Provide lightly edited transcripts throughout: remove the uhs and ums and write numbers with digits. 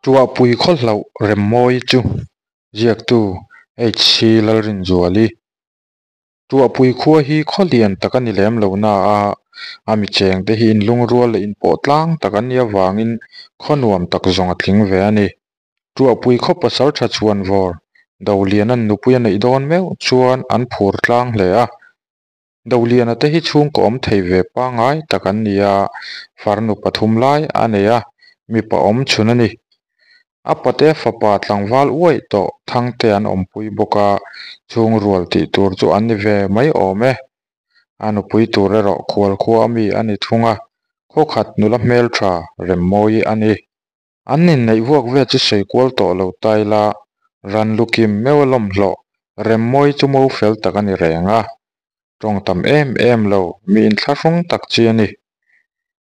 Tuahpui khawhloh Remmawi chu ziaktu HC Lalrinzuali. Tuahpui khua hi khaw lian tak a ni lem lo na a, a mi chengte hi inlungrual leh inpawh tlang tak an nih avangin khaw nuam tak zawng a tling ve a ni. Tuahpui khaw pasal tha chhuanvawr Doliana'n nupui a neih dawn meuh chuan an phur tlang hle a. Doliana te hi chhungkaw awm thei ve pangngai tak an ni a, farnu pathum lai a nei a, mipa awm chhun a ni. A pate fapa tlangval uaih tawh Thangte an awmpui bawk a, chhungrual tih tur chu an ni ve mai awm e. A nupui tur erawh khualkhua ami a ni thung a, khawkhat nula hmeltha Remmawi a ni. An inneih vuak vel chu sawi kual tawh lo ta ila, ran lukim meuh a lawm hlawh, Remmawi chu mo fel tak a ni reng a. Tawng tam em em lo, mi inthlahrung tak chi a ni.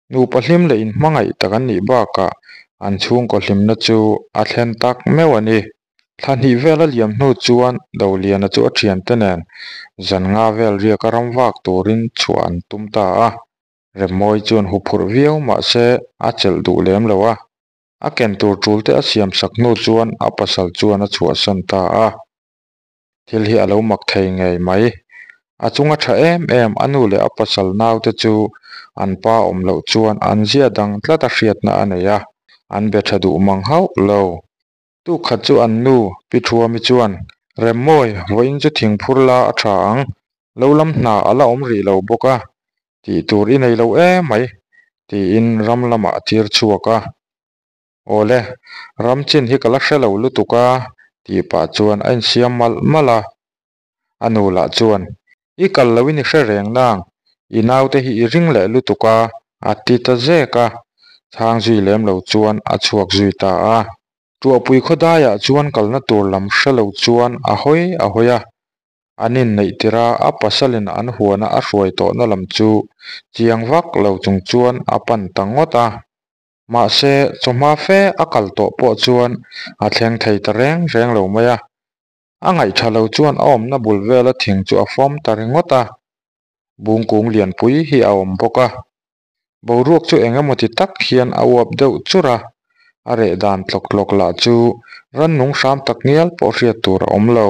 Nupa hlim leh inhmangaih tak an nih bakah an chhungkaw hlimna chu a thlen tak meuh a ni. Thla hnih vel a liam hnu chuan Doliana chu a thiante nen zan nga vel riaka ram vak turin chhuah an tum ta a. Remmawi chuan huphurh viau mahse a chelh duh lem lo a, a ken tur tul te a siam sak hnu chuan a pasal chuan a chhuahsan ta a. Thil hi a lo mak thei ngei mai. A chunga tha em em a nu leh a pasal naute chu an pa awm loh chuan an zia dang tlat a hriatna a nei a, an be tha duh mang hauh lo. Tuk khat chu an nu, Pi Thuami chuan, Remmawi, vawiin chu thingphur la a tha ang, lo lam hna a la awm rih lo bawk a, tih tur i nei lo em mai, tiin ram lamah a tir chhuak a. Awle, ram chin hi ka la hre lo lutuk a, tih pah chuan a insiam malh malh a. A nu lah chuan, I kal lo in i hre reng nang, i naute hi i ring leh lutuk a, a ti ta zek a. Chhang zui lem lo chuan a chhuak zui ta a. Tuahpui khawdaiah chuan kalna tur lam hre lo chuan a hawi a hawi a. An inneih tirh a, a pasalin an huana a hruai tawhna lam chu chiang vak lo chung chuan a pan ta ngawt a. Mahse, chawhma fe a kal tawh pawh chuan a thleng thei ta reng reng lo mai a. A ngaihtha lo chuan a awmna bul vela thing chu a fawm ta ringawt a. Bungkung lianpui hi a awm bawk a. Boruak chu eng emaw ti tak hian a uap deuh churh a, a reh dan tlawk tlawk lah chu rannung hram tak ngial pawh hriat tur a awm lo.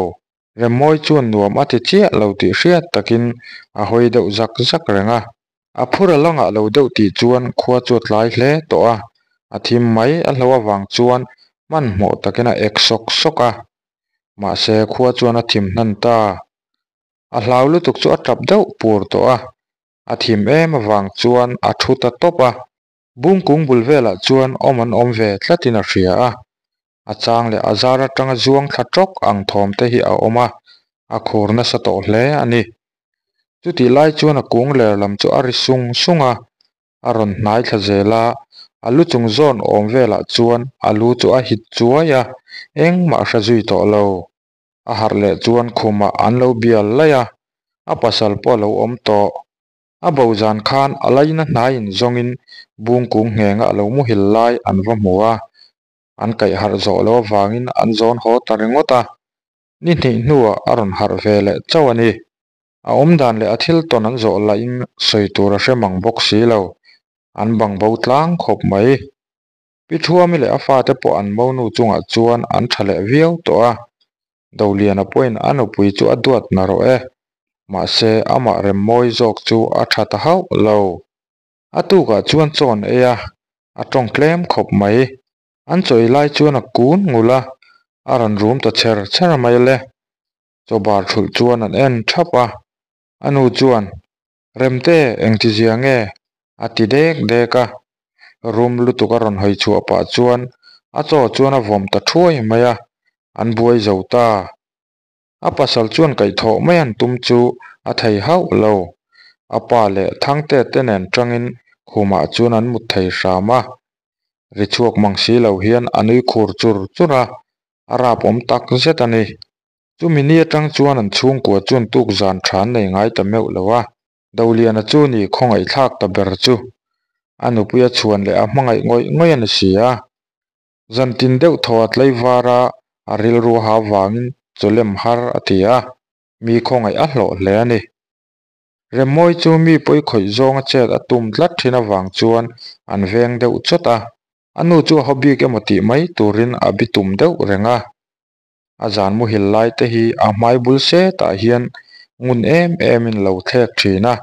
Remmawi chuan nuam a ti chiah lo tih hriat takin a hawi deuh zak zak reng a. A phur a la ngah lo deuh tih chuan khua chu a tlai hle tawh a, a thim mai a hlo avang chuan hmanhmawh takin a ek sawk sawk a. Mahse khua chuan a thim hnan ta. A hlau lutuk chu a tap deuh pur tawh a, a thim em avang chuan a thu ta tawp a. Bungkung bul velah chuan awm an awm ve tlatin a hria a, a chang leh a zar atanga zuang thla tawk ang thawm te hi a awm a, a khur nasa tawh hle a ni. Chutih lai chuan a kung ler lam chu a ri sung sung a, a rawn hnai thla zel a, a lu chung zawn awm velah chuan a lu chu a hit chuai a, engmah a hre zui tawh lo. A harh leh chuan khumah an lo bial laih a, a pasal pawh a lo awm tawh. A bo zan khan a laina hnaiin zawngin bungkung nghenga a lo muhil lai an va hmu a, an kaih harh zawh loh avangin an zawn haw ta ringawt a, ni hnih hnuah a rawn harh ve leh chauh a ni. A awmdan leh a thil tawn an zawh lahin sawi tur a hre mang bawk si lo, an bang bo tlang khawp mai. Pi Thuami leh a fate pawh an monu chungah chuan an tha leh viau tawh a, Doliana pawhin a nupui chu a duat na rawh e, mahse amah Remmawi zawk chu a tha ta hauh lo. A tukah chuan chaw an ei a, a tawng tlem khawp mai. An chaw ei lai chuan a kun ngul a, a rawn rum ta chher chher mai le. Chaw bar thulh chuan an en thap a, a nu chuan, Remte, engtizia nge? a ti dek dek a. Rum lutuk a rawn hawi chhuah pah chuan a chaw chuan a vawm ta thuai mai a, an buai zo ta. A pasal chuan kaihthawh mai an tum chu a thei hauh lo. A pa leh Thangte te nen tangin khumah chuan an mut thei hram a. Ri chhuak mang si lo hian a nui khur chur chur a, a rap awm tak zet a ni. Chumi ni atang chuan an chhungkua chuan tuk zan tha an nei ngai ta meuh lo a. Doliana chu ni khawngaihthlak ta ber chu a nupui a chhuan leh a hmangaih ngawih ngawih a ni si a. Zantin deuh thaw a tlaivar a, a rilru a ha vangin chawlem har a ti a, mi khawngaih a hlawh hle a ni. Remmawi chu mi pawi khawih zawnga chet a tum tlat thin avang chuan an veng deuh chawt a. A nu chu a haw bik emaw tih mai turin a bitum deuh reng a. A zan muhil lai te hi a hmai bul setah hian ngun em emin lo thlek thin a,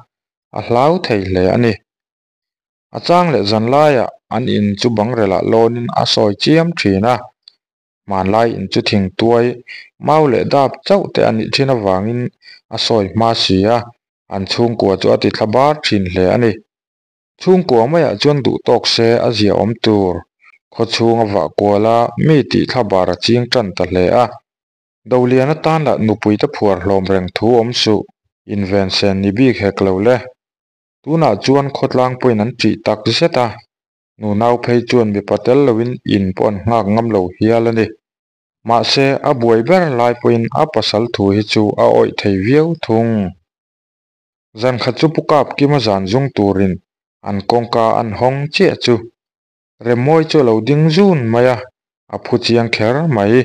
a hlau thei hle a ni. A chang leh zan laiah an in chu bangrelah lawnin a sawi chiam thin a. Hmanlai in chu thingtuai, mau leh dap chauh te a nih thin avangin a sawi hma si a, an chhungkua chu a ti thla bar thin hle a ni. Chhungkua maiah chuan duh tawk se a ziaawm tur. Khaw chhung a vah kual a, mi tih thla bar a ching tan ta hle a. Dolian atan lah nupuite phuar hlawm reng thu awm suh, inven sen ni bik hek lo le. Tunah chuan khawtlang pawhin an ṭih tak zet a, nunau phei chuan mipa tel loin in pawh an nghak ngam lo hial a ni. Mahse, a buai ber lai pawhin a pasal thu hi chu a awih thei viau thung. Zan khat chu Pu Kapkima zan zung turin an kawngka an hawng chiah chu Remmawi chu a lo ding zun mai a, a phu chiang kher mai.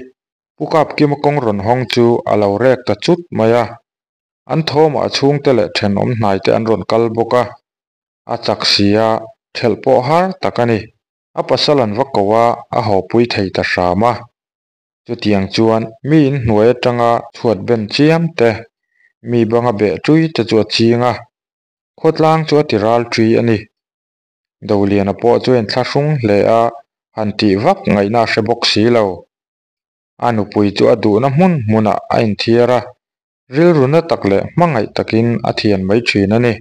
Pu Kapkima kawng rawn hawng chu a lo rek ta chut mai a. An thawmah a chhungte leh thenawm hnaite an rawn kal bawk a, a chak si a, thelh pawh har tak a ni. A pasal an va ko a, a hawpui thei ta hram a. Chutiang chuan mi in hnuai atanga chhuat ben chiam te, mi banga beh ṭui te chu a ching a, khawtlang chu a ti ral ṭui a ni. Doliana pawh chu a inthlahrung hle a, han tih vak ngaihna a hre bawk si lo. A nupui chu a duhna hmun hmunah a inthiar a, rilru na tak leh hmangaih takin a thian mai thin a ni.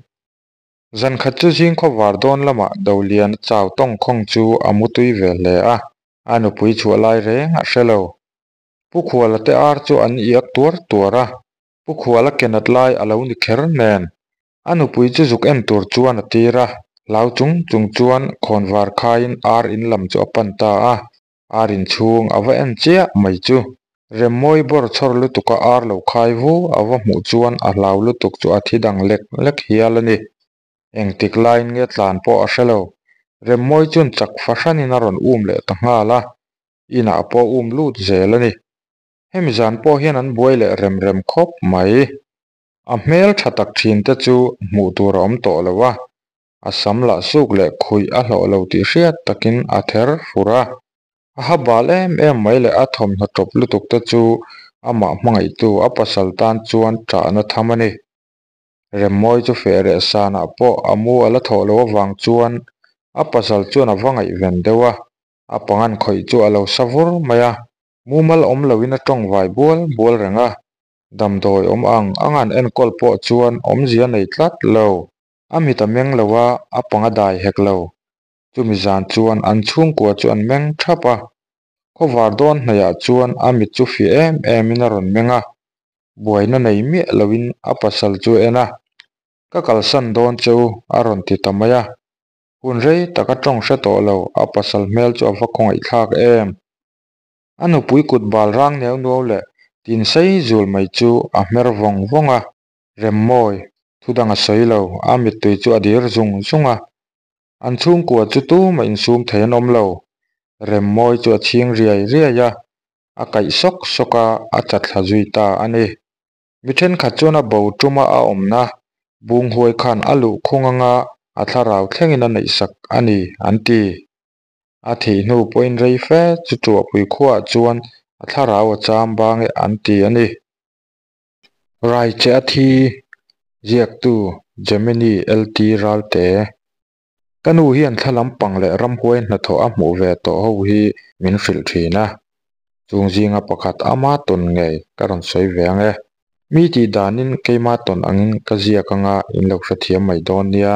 Zan khat chu zing khawvar dawn lamah Doliana chau tawngkhawng chu a mutui ve hle a, a nupui chhuah lai reng a hre lo. Pu Khuala te ar chu an iak tuar tuar a, Pu Khuala ke nat lai a lo ni kher nen. A nupui chu zuk en tur chuan a tir a, hlau chung chung chuan khawnvar khaiin ar in lam chu a pan ta a. Ar inchhung a va en chiah mai chu. Remmawi bawr chhawr lutuka ar lo khai vu a va hmuh chuan a hlau lutuk chu a thi dang lek lek hial a ni. Engtik laiin nge tlan pawh a hre lo. Remmawi chuan chak fahranin a rawn um leh ta nghal a, inah pawh um lut zel a ni. Hemi zan pawh hian an buai leh rem rem khawp mai. A hmel tha tak thin te chu hmuh tur a awm tawh lo a, A sam lah suk leh khuih a hlawh lo tih hriat takin a ther fur a. A ha bal em em mai leh a thawmhnaw tawp lutuk te chu amah hmangaihtu a pasal tan chuan ṭahna tham a ni. Remmawi chu feh reh sanah pawh a mu a la thawh loh avang chuan a pasal chuan a va ngaihven deuh a, a pangan khawih chu a lo sa vur mai a. Mumal awm loin a tawng vai bual bual reng a, damdawi awm ang ang an enkawl pawh chuan awmzia nei tlat lo. A mit a meng lo a, a pang a dai hek lo. Chumi zan chuan an chhungkua chu an meng thap a. Khawvar dawn hnaihah chuan a mit chu fiah em emin a rawn meng a, buaina nei miah loin a pasal chu a en a. Ka kalsan dawn che u, a rawn ti ta mai a. Hun rei tak a tawng hre tawh lo, a pasal hmel chu a va khawngaihthlak em. A nupui kut bal rang neu nuau leh tin sei zul mai chu a hmer vawng vawng a. Remmawi, thu dang a sawi lo, a mittui chu a dir zung zung a. An chhungkua chu tumah insum thei an awm lo. Remmawi chu a chhing riai riai a, a kaih sawk sawk a, a chatthla zui ta a ni. Mi thenkhat chuan a bo tuma a awmna Bunghuai khan a luh khung anga a thlarau thlengin a neihsak a ni, an ti. A thih hnu pawhin rei fe chu Tuahpui khuaah chuan a thlarau a cham bang e an ti a ni. Raiche a thi, ziaktu Gemini LT Ralte. Ka nu hian thla lampang leh ramhuai hnathawh a hmuh ve tawh ho hi min hrilh thin a. Chung zinga pakhat ama tawn ngei ka rawn sawi ve ang e. Mi tih danin keima tawn angin ka ziak anga in lo hrethiam mai dawn nia.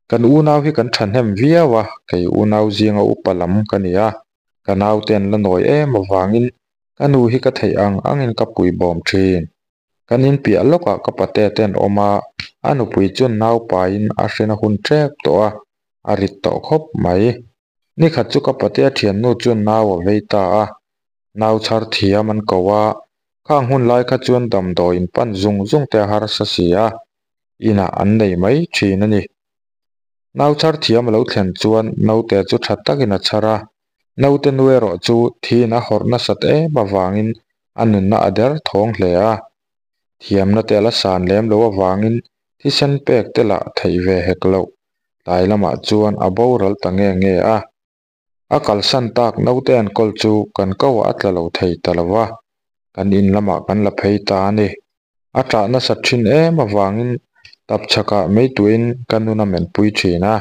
Kan unau hi kan thahnem viau a, kei unau zinga upa lam ka ni a, ka naute an la nawi em avangin ka nu hi ka theih ang angin ka pui bawm thin. Kan inpiah lawkah ka pate te an awm a, a nupui chuan naupaiin a hrena hun tep tawh a, a rit tawh khawp mai. Nikhat chu ka patea thiannu chuan nau a vei ta a, nau chhar thiam an ko a, khang hun lai kha chuan damdawiin pan zung zung te a harsa si a, inah an nei mai thin a ni. Nau chhar thiam a lo thlen chuan naute chu tha takin a chhar a, naute nu erawh chu thiin a hawrh nasat em avangin a nunna a der thawng hle a. Thiamna te a la san lem lo avangin thisen pek te lah theih ve hek loh tlai lamah chuan a boral ta nge nge a. A kalsan tak naute enkawl chu kan ko ah a tla lo thei ta lo va, kan in lamah kan la phei ta a ni. A ṭah nasat ṭhin em avangin tapchhakah meituahin ka nun a menpui ṭhin a.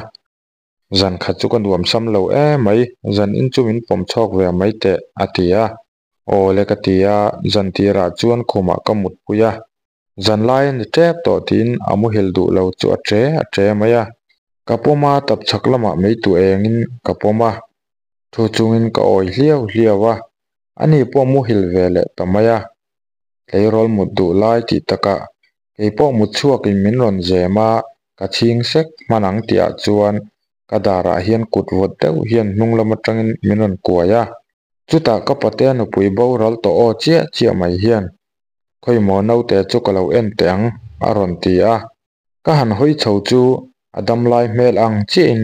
Zan khat chu ka nuam sam lo emai, zan in chu min pawm chhawk ve mai teh, a ti a. Aw le ka ti a, zan tirah chuan khumah ka mutpui a. Zan lai a ni tep tawh tiin a muhil duh lo chu a ṭe a ṭe mai a. Ka pawm a, tapchhak lamah meitu engin ka pawm a, thu chungin ka awi hliau hliau a, ani pawh muhil ve leh ta mai a. Tleirawl mut duh lai tih takah kei pawh mut chhuakin min rawn zem a, ka chhing sek hman ang tihah chuan ka darah hian kut vawt deuh hian hnung lam atangin min rawn kuai a. Chutah ka patea nupui boral tawh aw chiah chiah mai hian, Khawimaw naute chu ka lo en teh ang, a rawn ti a. Ka han hawi chho chu a damlai hmel ang chiahin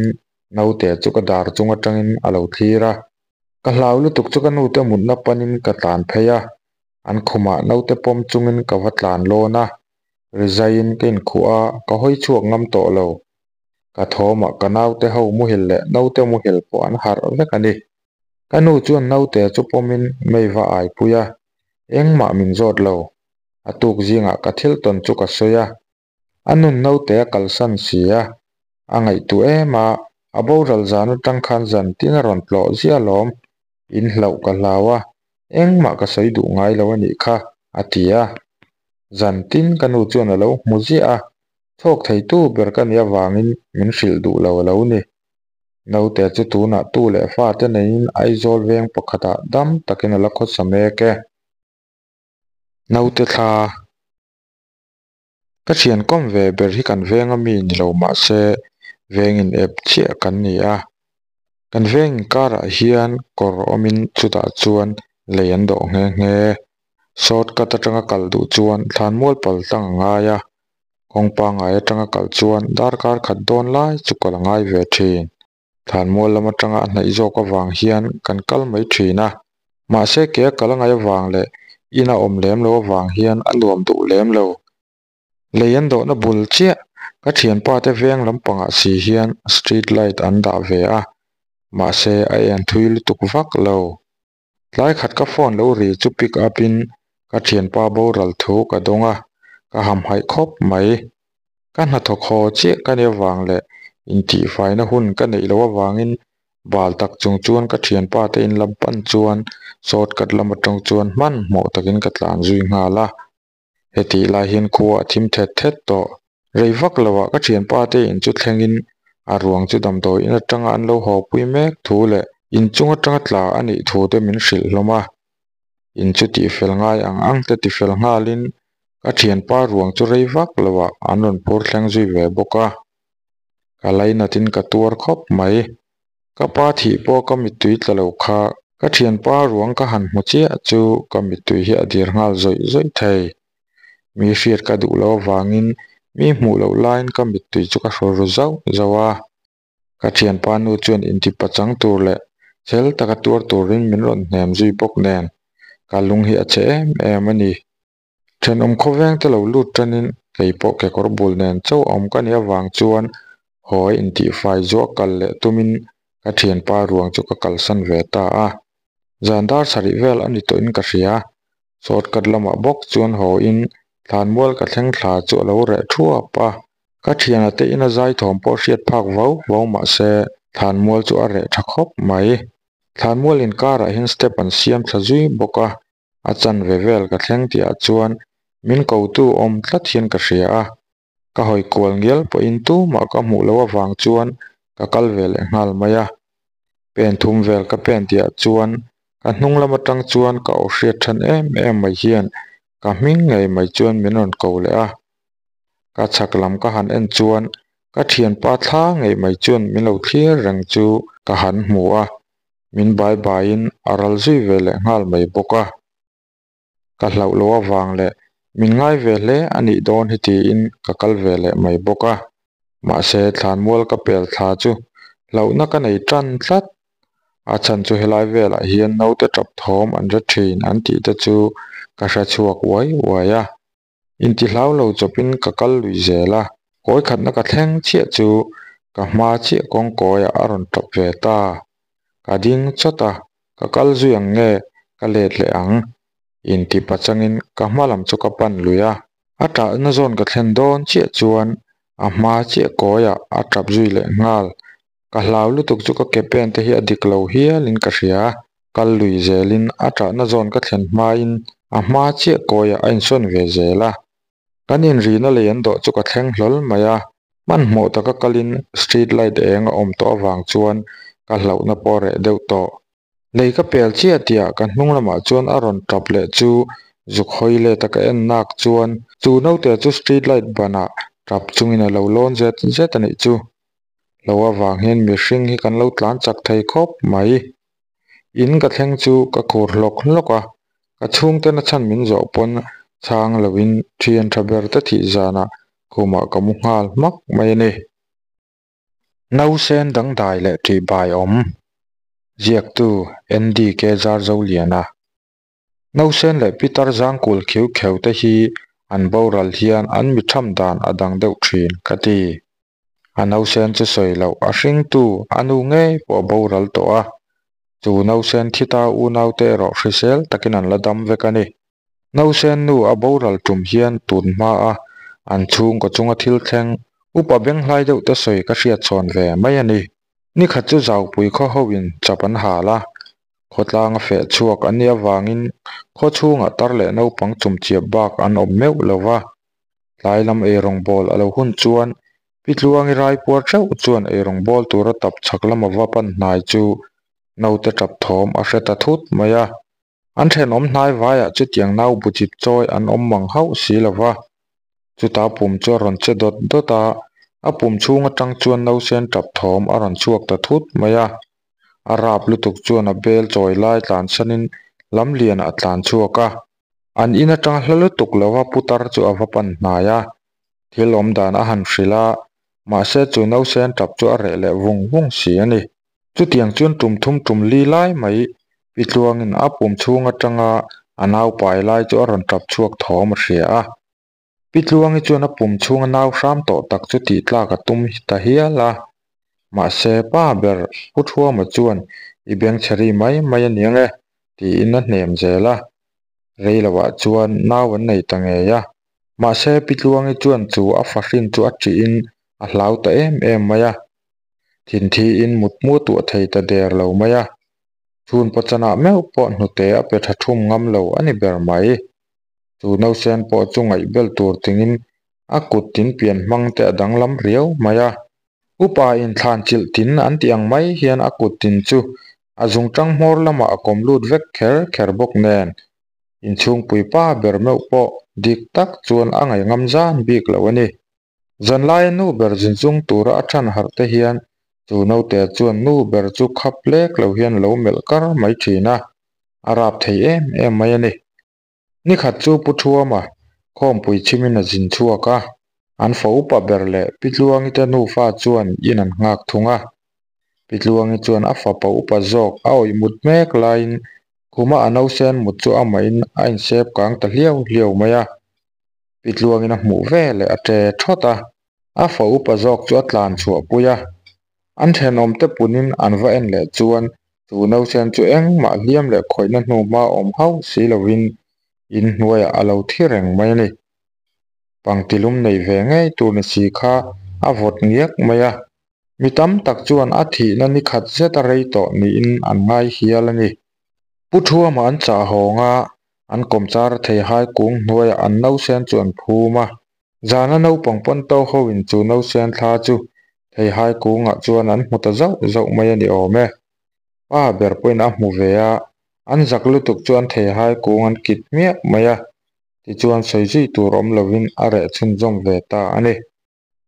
naute chu ka dar chung atangin a lo thlir a. Ka hlau lutuk chu ka nute mutna panin ka tlan phei a, an khumah naute pawm chungin ka va tlan lawn a, rizaiin ka inkhuh a, ka hawi chhuak ngam tawh lo. Ka thawmah ka naute ho muhil leh naute muhil pawh an harh vek a ni. Ka nu chuan naute chu pawmin mei va aipui a, engmah min zawt lo. A tuk zingah ka thil tawn chu ka sawi a, a nun naute a kalsan si a, a ngaihtuah em a, a boral zan atang khan zan tin a rawn tlawh ziah alawm, in hlauh ka hlau a, engmah ka sawi duh ngai lo a nih kha, a ti a. Zan tin ka nu chuan a lo hmu ziah a, chhawk theitu ber ka nih avangin min hrilh duh lo a lo ni. Naute chu tunah tu leh fate neiin Aizawl veng pakhatah dam takin a la khawsa mek e. Naute thla. Ka thian kawm ve ber hi kan veng a mi ni lo mah se veng in ep chiah kan ni a. Kan veng inkarah hian kawr awmin chutah chuan lei an dawh nghe nghe. Short cut atanga kal duh chuan thlanmual pal tlang a ngai a, kawng pangngai atanga kal chuan darkar khat dawn lai chu kal a ngai ve thin. Thlanmual lam atanga a hnaih zawk avang hian kan kal mai thin a, mahse ke a kal a ngaih avang leh in a awm lem lo avang hian a nuam duh lem lo. Lei an dawhna bul chiah ka thianpa te veng lampangah si hian street light an dah ve a, mahse a en thui lutuk vak lo. Tlai khat ka phone lo ri chu pick up in ka thianpa boral thu ka dawng a, ka hamhaih khawp mai. Ka hnathawk haw chiah ka nih avang leh intihfaina hun ka neih loh avangin bal tak chung chuan ka thianpa te in lam pan chuan short cut lam atang chuan hmanhmawh takin ka tlan zui nghal a. Hetih lai hian khua a thim thet thet tawh. Rei vak loah ka thianpa te in chu thlengin a ruang chu damdawi in atanga an lo haw pui mek thu leh inchung atanga tla a nih thu te min hrilh hlawm a. In chu tihfel ngai ang ang te tifel nghalin ka thianpa ruang chu rei vak loah an rawn phur thleng zui ve bawk a. Ka lainatin ka tuar khawp mai. Ka pa thih pawh ka mittui tla lo kha ka thianpa ruang ka han hmu chiah chu ka mittui hi a dir nghal zawih zawih thei. Mi hriat ka duh loh avangin mi hmuh loh laiin ka mittui chu ka hraw ru zauh zauh a. Ka thianpa nu chuan intipachang tur leh chhel taka tuar turin min rawn hnem zui bawk nen ka lung hi a chhe em em a ni. Thenawm khawveng te lo lut tanin kei pawh kekawr bul nen chauh awm ka nih avang chuan haw a intihfai zuah kal leh tumin ka thianpa ruang chu ka kalsan ve ta a. Zan dar sarih vel a ni tawhin ka hria. Short cut lamah bawk chuan haw in thlanmual ka thleng thla chu a lo reh thuap a. Ka thiana te ina zai thawm pawh hriat phak vau vau mah se thlanmual chu a reh tha khawp mai. Thlanmual inkarah hian step an siam thla zui bawk a. A chanve vel ka thleng tihah chuan min kotu awm tlat hian ka hria a, ka hawi kual ngial pawhin tumah ka hmuh loh avang chuan ka kal ve leh nghal mai a. Pen thum vel ka pen tihah chuan ka hnung lam atang chuan ka aw hriat than em em mai hian ka hming ngei mai chuan min rawn ko leh a. Ka chhak lam ka han en chuan ka thianpa thla ngei mai chuan min lo thlir reng chu ka han hmu a. Min bai baiin a ral zui ve leh nghal mai bawk a. Ka hlauh loh avang leh min ngai ve hle a nih dawn hi tiin ka kal ve leh mai bawk a. Mahse thlanmual ka pel thla chu hlauhna ka nei tan tlat. A chhan chu helai velah hian naute tap thawm an hre thin an tih te chu ka hre chhuak uai uai a. Intihlau lo chawpin ka kal lui zel a, kawi khatna ka thleng chiah chu ka hma chiah kawngkawiah a rawn tap ve ta. Ka ding chawt a, ka kal zui ang nge ka let leh ang? Inti pachangin ka hma lam chu ka pan lui a. A ṭahna zawn ka thlen dawn chiah chuan a hma chiah kawiah a ṭap zui leh nghal. Ka hlau lutuk chu ka ke pen te hi a dik lo hialin ka hria. Kal lui zelin a ṭahna zawn ka thlen hmain a hma chiah kawiah a insawn ve zel a. Kan inrina lei an dawh chu ka thleng hlawl mai a. Hmanhmawh taka kalin street light eng a awm tawh avang chuan ka hlauhna pawh a reh deuh tawh. Lei ka pel chiah tihah ka hnung lamah chuan a rawn tap leh chu zuk hawi let a ka en nak chuan chu naute chu street light banah tap chungin a lo lawn zet zet a nih chu. Lo avang hian mihring hi kan lo tlan chak thei khawp mai. In ka thleng chu ka khur hlawk hlawk a, ka chhungten a chhan min zawh pawn chhang loin thian tha ber te thih zanah khumah ka mu nghal hmak mai a ni. Nausen dangdai leh ṭihbai awm. Ziaktu, NDK Zarzoliana. Nausen leh pitar zangkul khiu kheu te hi an boral hian an mi tham dan a dang deuh thin ka ti. A nausen chu sawi loh a hringtu a nu ngei pawh a boral tawh a, chu nausen thi ta unaute erawh hrisel takin an la dam vek a ni. Nausen nu a boral tum hian tun hmaa an chhungkaw chunga thil thleng upa benghlai deuh te sawi ka hriat chhawn ve mai a ni. Nikhat chu Zaupui khaw hoin chap an hal a, khawtlanga feh chhuak an nih avangin khaw chhungah tar leh naupang chumchiap bak an awm meuh lo va. Tlai lam eirawngbawl a lo hun chuan Pi Tluangi raipuar theuh chuan eirawngbawl tura tap chhak lama va pan hnai chu naute tap thawm a hre ta thut mai a. An thenawm hnai vaiah chutiang nau bu chip chawi an awm mang hauh si lo va. Chuta pum chu a rawn che dawt dawt a, a pum chhung atang chuan nausen tap thawm a rawn chhuak ta thut mai a. A rap lutuk chuan a bel chawi lai tlansanin lam lianah a tlan chhuak a. An in atanga hla lutuk lova putar chu a va pan hnai a. Thil awm dan a han hrilh a, mahse chu nausen tap chu a reh leh vung vung si a ni. Chutiang chuan tum thum tum li lai mai Pi Tluangin a pum chhung atanga a nau pai lai chu a rawn tap chhuak thawm a hria a. Pi Tluangi chuan a pum chhunga nau hram tawh tak chu tih tlak a tum ta hial a. Mahse pa ber Pu Thuama chuan i bengchhe ri mai mai a niang e tiin a hnem zel a. Rei lovah chuan nau an nei ta ngei a. Mahse Pi Tluangi chuan chu a fahrin chu a ṭihin a hlau ta em em mai a. Thinthi in mut mu tuah thei ta der lo mai a, chhun pawchanah meuh pawh hnute a pe tha thum ngam lo a ni ber mai. Chu nausen pawh chu ngaihbel tur tingin a kut tin pian hmang te a danglam riau mai a. Upa in thlan chilh tin an tih ang mai hian a kut tin chu a zungtang hmawr lamah a kawm lut vek kher kher bawk nen, inchhungpui pa ber meuh pawh dik tak chuan a ngaihngam zan bik lo a ni. Zanlaia nu ber zinzung tura a than harh te hian chu naute chuan nu ber chu khap lek lo hian lo melh kar mai thin a, a rap thei em em mai a ni. Nikhat chu Pu Thuama khawmpui chhimin a zin chhuak a, an fa upa ber leh Pi Tluangi te nufa chuan in an nghak thung a. Pi Tluangi chuan a fapa upa zawk a awih mut mek laiin khuma a nausen mut chu amahin a insep kang ta hliau hliau mai a. Pi Tluangin a hmuh ve leh a ṭe ṭhawt a, a fa upa zawk chu a tlan chhuah pui a. An thenawmte punin an va en leh chuan chu nausen chu engmah hliam leh khawihna hnu hma awm hauh si lovin in hnuaiah a lo thi reng mai a ni. Pangtilum nei ve ngei tur ni si kha a vawt ngiak mai a. Mi tam tak chuan a thihna ni khat zet a rei tawh niin an ngai hial a ni. Pu Thuama an chah hawng a, an kawmchar a thei hai kung hnuaiah an nausen chu an phum a. Zana naupang pawn to hoin chu nausen thla chu thei hai kungah chuan an hmu ta zauh zauh mai a ni awm e. Pa ber pawhin a hmu ve a, an zak lutuk chu an thei hai kung an kit hmiah mai a, tichuan sawi zui tur awm lovin a reh chhunzawm ve ta a ni.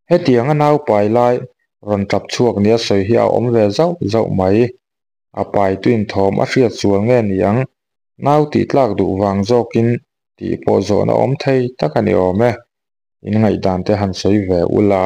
Hetianga nau pai lai rawn tap chhuak nia sawi hi a awm ve zauh zauh mai. A paituin thawm a hriat sual nge ni ang, nau tih tlak duh vang zawkin tih pawh zawhna awm thei tak a ni awm e. In ngaihdan te han sawi ve ula.